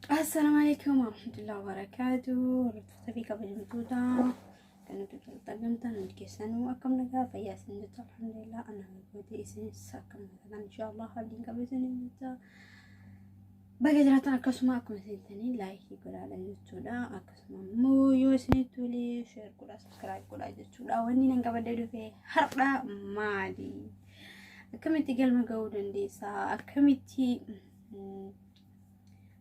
Assalaamu alaikum warahmatullahi wabarakatuh. Hordoftoota fi kabajamtoota kan nuti jalatti argamtan hundi keessanuu akkam nagaa fayyaa isin jecha, alhamdulillah, ana gootee isinis akkam nagaa, inshaallah, abdiin qaba isin jecha. Baga jiraatan. Akkasuma akkuma isin like godhaadha jechuudha. Akkasuma immoo yoo isinitti tole share godhaa, subscribe godhaa jechuudha. Wanni nan qabadee dhufe har'a maali? Akkamitti galma ga'uu dandeessaa? Akkamitti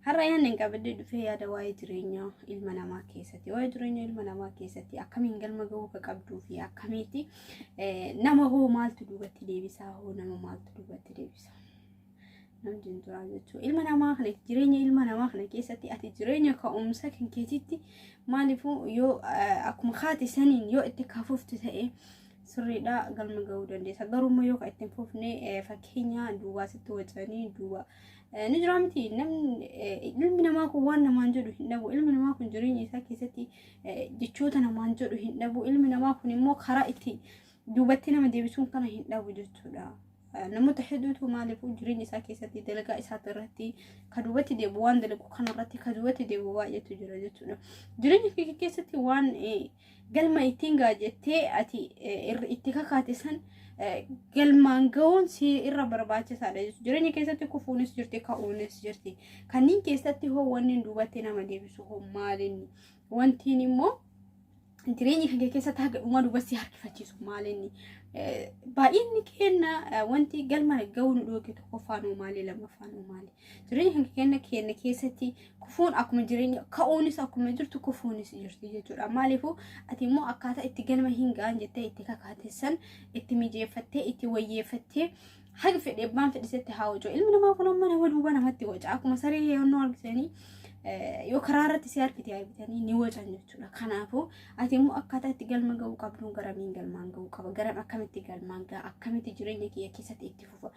har'a yaadni hin qabadee dhufee yaada waa'ee jireenya ilma namaa keessatti, waa'ee jireenya ilma namaa keessatti akkamiin galma ga'uu akka qabduu fi akkamitti nama hoo maaltu duubatti deebisaa, hoo nama maaltu duubatti deebisa? Namni hin jira jechuudha. Ilma namaa kana, jireenya ilma namaa kana keessatti ati jireenya ka'umsa kan keetitti maaliifuu yoo akkuma kaate saniin yoo itti kafufte ta'e sirriidha, galma ga'uu dandeessa. Garuu yoo itti hin fufne, fakkeenya duwwaa sitti wacanii duwwaa ni jira miti. Namni, ilmi namaa kun waan namaan jedhu hin dhabu. Ilmi namaa kun jireenya isaa keessatti jechoota namaan jedhu hin dhabu. Ilmi namaa kun immoo karaa itti duubatti nama deebisuun kana hin dhabu jechuudha. Namoota hedduutu maaliif jireenya isaa keessatti dalagaa isaa irratti ka duubatti deebi'u, waan dalagu kanarratti ka duubatti deebi'u baay'eetu jira jechuudha. Jireenya kee keessatti waan galma ittiin ga'a jettee ati itti kakaate san galmaan ga'uun si irra barbaachisaadha jechuudha. Jireenya keessatti kufuunis jirti, ka'uunis jirti. Kanneen keessatti hoo wanni duubatti nama deebisu hoo maalinni? Wantiin immoo jireenya kan keessatti haga dhumaa duubatti harkifachiisu maalinni? Baay'inni kenna wanti galma ga'uu nu dhooge tokkoffaan hoo maali? Lammaffaan hoo maali? Jireenya kan keenya keessatti kufuun akkuma jireenya, ka'uunis akkuma jirtu kufuunis jirti jechuudha. Maaliifuu ati immoo akkaataa itti galma hin ga'an jettee itti kakaate san itti mijeeffattee, itti wayyeeffattee, haga fedhe abbaan fedhisetti haa hojii. Ilmi namaa kun amma nama duuba namatti waca. Akkuma saree yoonnoo argitanii, yoo karaa irratti si argite argitanii ni wacan jechuudha. Kanaafuu ati immoo akkaataa itti galma ga'uu qabdu, garamiin galmaan ga'uu qaba? Garam akkamitti galmaan ga'a? Akkamitti jireenya kiyya keessatti itti fufa?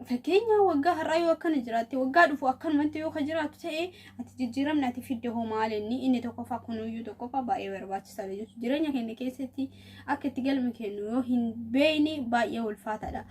Fakkeenya waggaa har'aa yoo akkana jiraatte, waggaa dhufu akkanumatti yoo ka jiraatu ta'e, ati jijjiiramni ati fidde hoo maal? Inni tokkoffaa kunuyyuu tokkoffaa baay'ee barbaachisaadha jechuudha. Jireenya keenya keessatti akka itti galma kennu yoo hin beekne baay'ee ulfaataadha.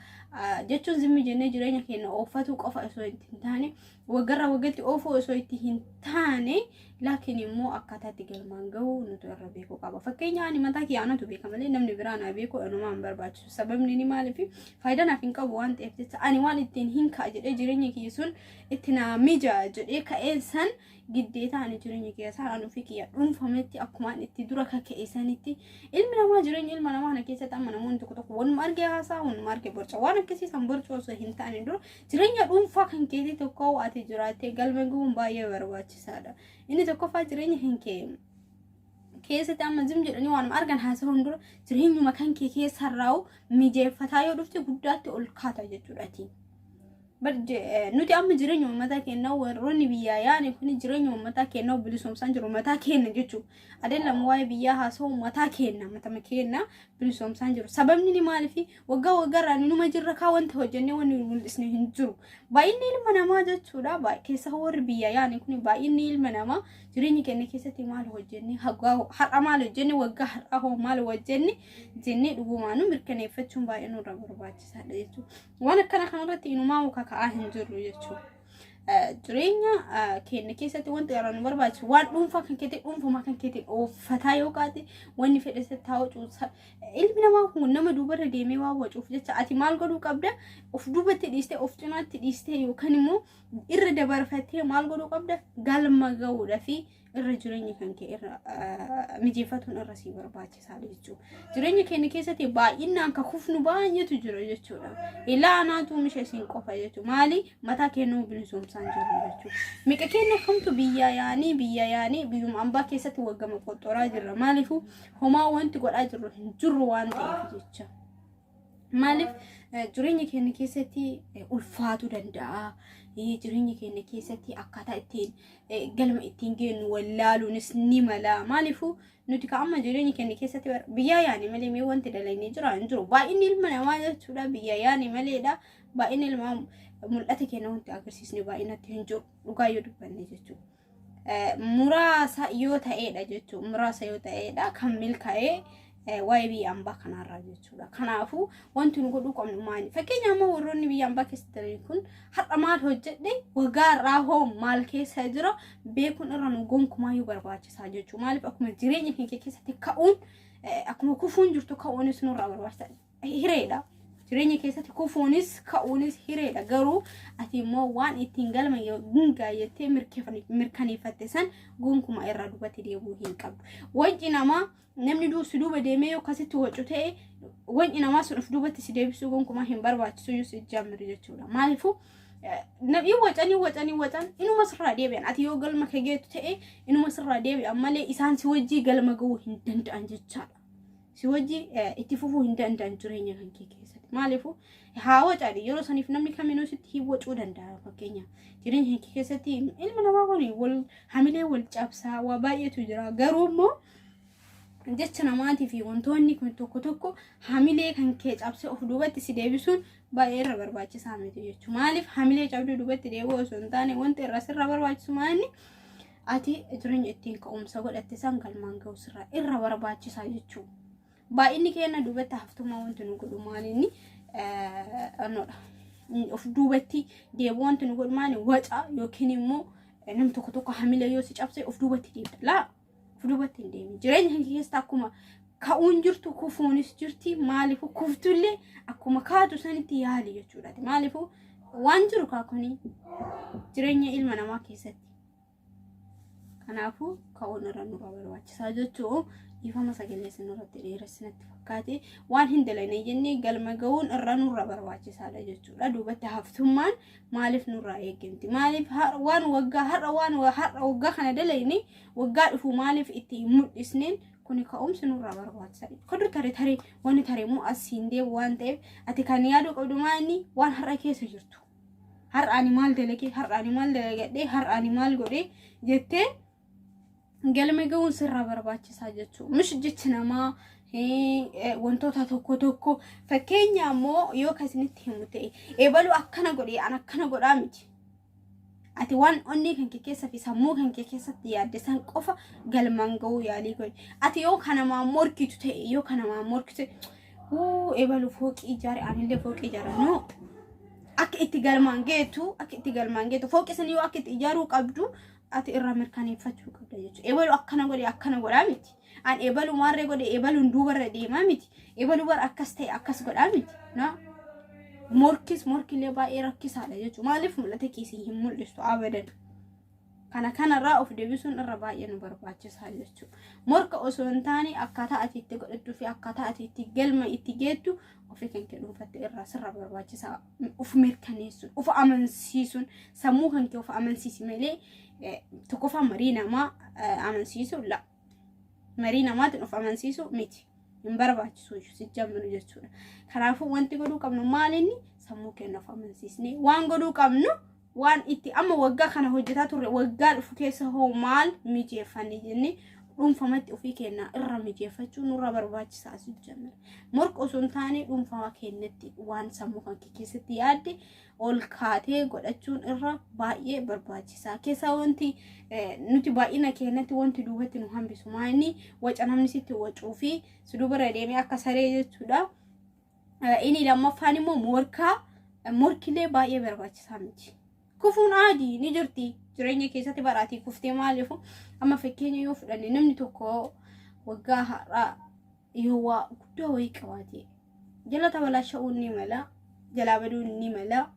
Jechuun zimmi jennee jireenya keenya ooffatuu qofa osoo hin taane, waggarraa waggaatti oofuu osoo itti hin taane, laakiin immoo akkaataa itti galmaan gahu nuti irra beekuu qaba. Fakkeenya ani mataa kiyya anatu beeka malee namni biraa naa beeku anumaa hin barbaachisu. Sababni inni maaliif faayidaa naaf hin qabu waan ta'eef jecha, ani waan ittiin hin ka'a jedhee jireenya kiyya sun itti naa mija jedhee ka'een san giddeeta ani jireenya kiyya isaan ani ofii kiyya dhuunfametti akkuma ani itti dura kaka'e sanitti. Ilmi namaa jireenya ilma namaa kana keessatti amma namoonni tokko tokko wanuma arge haasaa, wanuma arge borca, waan akkasii san borcuu osoo hin taane dura jireenya dhuunfaa kan keetii tokko ati jiraattee galma gahuun baay'ee barbaachisaadha. Inni tokkoffaa jireenya kan kee keessatti amma zim jedhanii waanuma argan haasa'uun dura jireenyuma kan kee keessarraa'u mijeeffataa yoo dhufte guddaatti ol kaata jechuudha. Nuti amma jireenya uummataa keenyaa, warroonni biyyaa yaane kun jireenya uummataa keenyaa bilisoomsaan jiru mataa keenya jechuudha. Adeelam waa'ee biyyaa haasa'u mataa keenya, matama keenya bilisoomsaan jiru. Sababni ni maaliif waggaa waggaarraa numa jirra kaa, wanta hojjennee wanni mul'isne hin jiru. Baay'inni ilma namaa jechuudha, keessa warri biyyaa yaane kun baay'inni ilma namaa jireenya keenya keessatti maal hojjenne, har'a maal hojjenne, waggaa har'aa hoo maal hojjenne jennee dhugumaanuu mirkaneeffachuun baay'ee nurra barbaachisaadha jechuudha. Waan akkana kanarratti inumaa kaka'aa hin jirru jechuudha. Jireenya keenya keessatti wanti irraa nu barbaachisu waan dhuunfaa kan keetii dhuunfumaa kan keetiin ooffataa yoo kaate, wanni fedhe sitti haa wacu. Ilmi namaa kun nama duubarra deemee waa wacuuf jecha ati maal godhuu qabda? Of duubatti dhiistee, of cinaatti dhiistee, yookaan immoo irra dabarfattee maal godhuu qabda? Galma ga'uudha fi irra jireenya kan kee irra mijeeffatuun irra sii barbaachisaadha jechuudha. Jireenya keenya keessatti baay'inaan ka kufnu baay'eetu jira jechuudha. Ilaa anaatu oomisha isin qofa jechuudha. Maali mataa keenya bilisoomsaan jiru jechuudha. Miqa keenya kamtu biyya yaanii, biyya yaanii biyyuma ambaa keessatti waggama qoxxoraa jirra. Maaliifuu homaa wanti godhaa jirru hin jirru waan ta'eef jecha. Maaliif jireenya keenya keessatti ulfaatuu danda'a. Jireenya keenya keessatti akkaataa ittiin galma ittiin geenyu wallaaluunis ni mala. Maaliifuu nuti ka amma jireenya keenya keessatti biyyaa yaane malee mee wanti dalagnee jira hin jiru. Baay'inni ilma namaa jechuudha biyya yaane maleedha. Baay'inni ilma mul'ata keenya wanti agarsiisne baay'inatti hin jiru. Dhugaa yoo dubbanne jechuudha. Muraasa yoo ta'edha jechuudha. Muraasa yoo ta'edha kan milkaa'ee Waa'ee biyya ambaa kanarraa jechuudha. Kanaafuu wanti nu godhuu qabnu maali? Fakkeenya ammoo warroonni biyya ambaa keessa jiran kun har'a maal hojjedhe, waggaa har'aa hoo maal keessa jira beekuun irra nu gonkumaayyuu barbaachisaa jechuudha. Maaliif akkuma jireenya keenya keessatti ka'uun, akkuma kufuun jirtu ka'uunis nurraa barbaachisa. Hireedha. Jireenya keessatti kufuunis ka'uunis hireedha. Garuu ati immoo waan ittiin galma gaayettee mirkaneeffatte san gonkumaa irraa duubatti deebi'uu hin qabdu. Wanci namaa namni si duuba deemee yoo akkasitti wacu ta'e, wanci namaa sun of duubatti si deebisuu gonkumaa hin barbaachisu iyyuu si jaammiru jechuudha. Maaliifuu namni wacanii wacanii wacan inuma sirraa deebi'an. Ati yoo galma kee geettu ta'e inuma sirraa deebi'an malee isaan si wajjii galma ga'uu hin danda'an jechaadha. Si wajji itti fufuu hin danda'an jireenya kan kee keessatti. Maaliifuu haa wacani, yeroo saniif namni kaminuu sitti hin wacuu danda'a. Fakkeenya jireenya kan kee keessatti ilma namaa kun wal hamilee wal cabsaa waa baay'eetu jira. Garuu immoo jecha namaatii fi wantoonni kun tokko tokko hamilee kan kee cabsee of duubatti si deebisuun baay'ee irra barbaachisaa miti jechuudha. Maaliif hamilee cabduu duubatti deebi'uu osoo hin taane, wanti irra sirra barbaachisu maali? Ati jireenya ittiin ka'umsa godhatte san galmaan ga'u sirra irra barbaachisaa jechuudha. Baay'inni keenya duubatti haftummaa wanti nu godhu maalinni annoodha. Of duubatti deebi'uu wanti nu godhu maali? Waca yookiin immoo namni tokko tokko hamilee yoo si cabse of duubatti deebita. Laa, of duubatti hin deemin. Jireenya keenya keessatti akkuma ka'uun jirtu kufuunis jirti. Maaliifuu kuftullee akkuma kaatu sanitti yaali jechuudha. Maaliifuu waan jiru kaakuni jireenya ilma namaa keessatti. Kanaafuu ka'uun irra nurra barbaachisaa jechuu. Dhiifama, sagalee isin irratti dheeressinatti fakkaate. Waan hin dalane jennee galma ga'uun irra nurra barbaachisaadha jechuudha. Duubatti haftummaan maaliif nurraa eegamti? Maaliif waan waggaa har'a, waan har'a waggaa kana dalayne waggaa dhufu maaliif itti hin mul'isneen? Kuni ka'umsi nurraa barbaachisa. Kodu tare tare wanni tare immoo asiin deemu waan ta'eef, ati kan yaaduu qabdu maali? Waan har'a keessa jirtu. Har'a ani maal dalagee, har'a ani maal dalagadhee, har'a ani maal godhee jettee galma ga'uun sirraa barbaachisaa jechuudha. Mish jechi namaa wantoota tokko tokko, fakkeenya ammoo yoo kasinitti himu ta'e, eebaluu akkana godhee an akkana godhaa miti. Ati waan onnee kan kee keessa fi sammuu kan kee keessatti yaadde san qofa galmaan ga'uu yaalii godhi. Ati yoo kanamaan morkitu ta'e, yoo kanamaan morkitu, wuu eebaluu fooqii ijaare, anillee fooqii ijaara, no. Akka itti galmaan geetu, akka itti galmaan geetu fooqii san yoo akka itti ijaaruu qabdu ati irraa mirkaneeffachuu qabda jechuudha. Eebaluu akkana godhe, akkana godhaa miti. An eebaluu maarree godhe, eebaluun duubarra deemaa miti. Eebaluu bara akkas ta'e akkas godhaa miti. No. Morkis morkillee baay'ee rakkisaadha jechuudha. Maaliif mul'ata keessi hin mul'istu abadan. Kana kanarraa of deebisuun irra baay'ee nu barbaachisaa jechuudha. Morka osoo hin taane, akkaataa ati itti godhattuu fi akkaataa ati itti galma itti geettu ofii kan kee dhuunfatte irraa sirra barbaachisaa. Of mirkaneessuun, of amansiisuun, sammuu kan kee of amansiisi malee tokkoffaa marii namaa amansiisu la. Marii namaatiin of amansiisu miti. Hin barbaachisu si jammanu jechuudha. Kanaafuu wanti godhuu qabnu maalinni? Sammuu keenya of amansiisnee waan godhuu qabnu, waan itti amma waggaa kana hojjetaa turre waggaa dhufu keessa hoo maal mijeeffanne jennee dhuunfamatti ofii keenya irra mijeeffachuu nurra barbaachisaa as jennaan. Morka osoo hin taane, dhuunfama keenyatti waan sammuu kan keessatti yaadde ol kaatee godhachuun irra baay'ee barbaachisaa. Keessaa wanti nuti baay'ina keenyatti wanti duubatti nu hambisu maali? Waca namni sitti wacuu fi si duubarra deemee akka saree jechuudha. Inni lammaffaan immoo morkaa, morkilee baay'ee barbaachisaa miti. Kufuun aadii ni jirti jireenya keessatti baraatii kuftee. Maaliif amma fakkeenya yoo fudhanne, namni tokko waggaa har'aa yoo waa guddaa wayii qabaate jala tabalaasha'uun ni mala, jalaa baduun ni mala.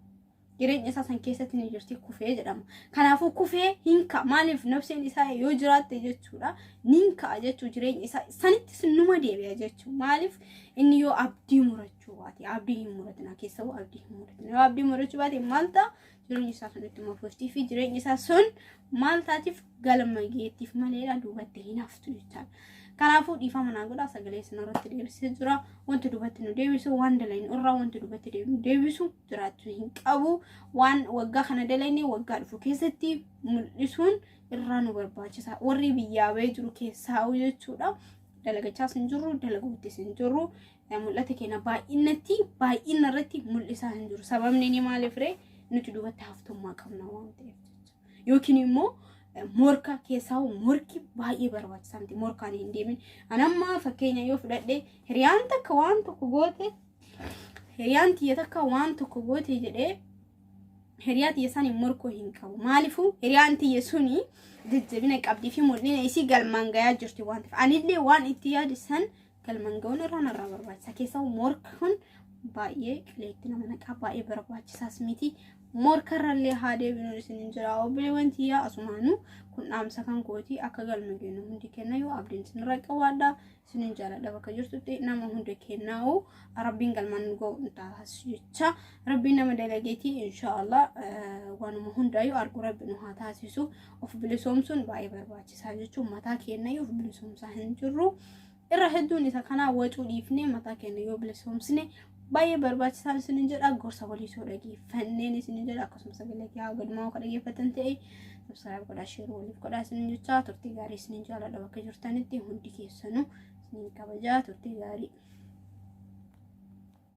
Jireenya isaa san keessatti ni jirti, kufee jedhama. Kanaafuu kufee hin ka'a. Maaliif nafseen isaa yoo jiraatte jechuudha, ni ka'a jechuu, jireenya isaa sanittis numa deebi'a jechuu. Maaliif inni yoo abdii murachuu baate, abdii hin muratina, keessawuu abdii hin muratina. Yoo abdii murachuu baate maal ta'a? Jireenya isaa sun ittuma fuftii fi jireenya isaa sun maal taatiif? Galma geettiif maleedha, duubatti hin haftu jechaadha. Kanaafuu dhiifama naa godhaa, sagalee isin irratti deebisee jira. Wanti duubatti nu deebisu, waan dalaynu irraa wanti duubatti nu deebisu jiraachuu hin qabu. Waan waggaa kana dalayne waggaa dhufu keessatti mul'isuun irraa nu barbaachisa. Warri biyyaa bahee jiru keessaa jechuudha. Dalagachaas hin jirru, dalaguuttis hin jirru. Mul'ata keenya baay'inatti baay'ina irratti mul'isaa hin jiru. Sababni inni maaliif ree? Nuti duubatti haftummaa qabna waan ta'eef jecha. Yookiin immoo Morka keessaa morki baay'ee barbaachisaa miti. Morkaan hin deemin. Anamma fakkeenya yoo fudhadhe, hiriyaan takka waan tokko goote, hiriyaan tiyya takka waan tokko goote jedhee hiriyaa tiyya sani morkuu hin qabu. Maaliifuu hiriyaan tiyya suni jajjabina qabdii fi mul'ina isii galmaan gayaa jirti waan ta'eef, anillee waan itti yaade san galmaan ga'uun irraa narraa barbaachisa. Keessaa morkuun baay'ee qileetti nama naqaa, baay'ee barbaachisaas miti. Morkarrallee haa deebinu isin jira. Obboleewwan tiyyaa, asumaanuu kun dhaamsa kan kooti. Akka galma geenyu hundi kenna yoo abdiin isinirra qabaadha. Isinin jaaladha. Bakka jirtutti nama hunda kennaa'u Rabbiin galmaan nu ga'u nu taasisu jecha. Rabbiin nama dalageeti, inshaallah waanuma hundaayyuu argu Rabbi nu haa taasisu. Of bilisoomsuun baay'ee barbaachisaa jechuun mataa keenya yoo of bilisoomsaa hin jirru irra hedduun isa kanaa wacuu dhiifnee mataa keenya yoo bilisoomsine baay'ee barbaachisaa isinin jedha. Gorsa waliisoo dhageeffanneen isinin jedha. Akkasuma sagalee kiyyaa gadmaa akka dhageeffatan ta'e subscribe godhaa, share waliif godhaa isinin jecha. Turtii gaarii, isinin jaaladha. Bakka jirtanitti hundi keessanuu isinin kabajaa. Turtii gaarii.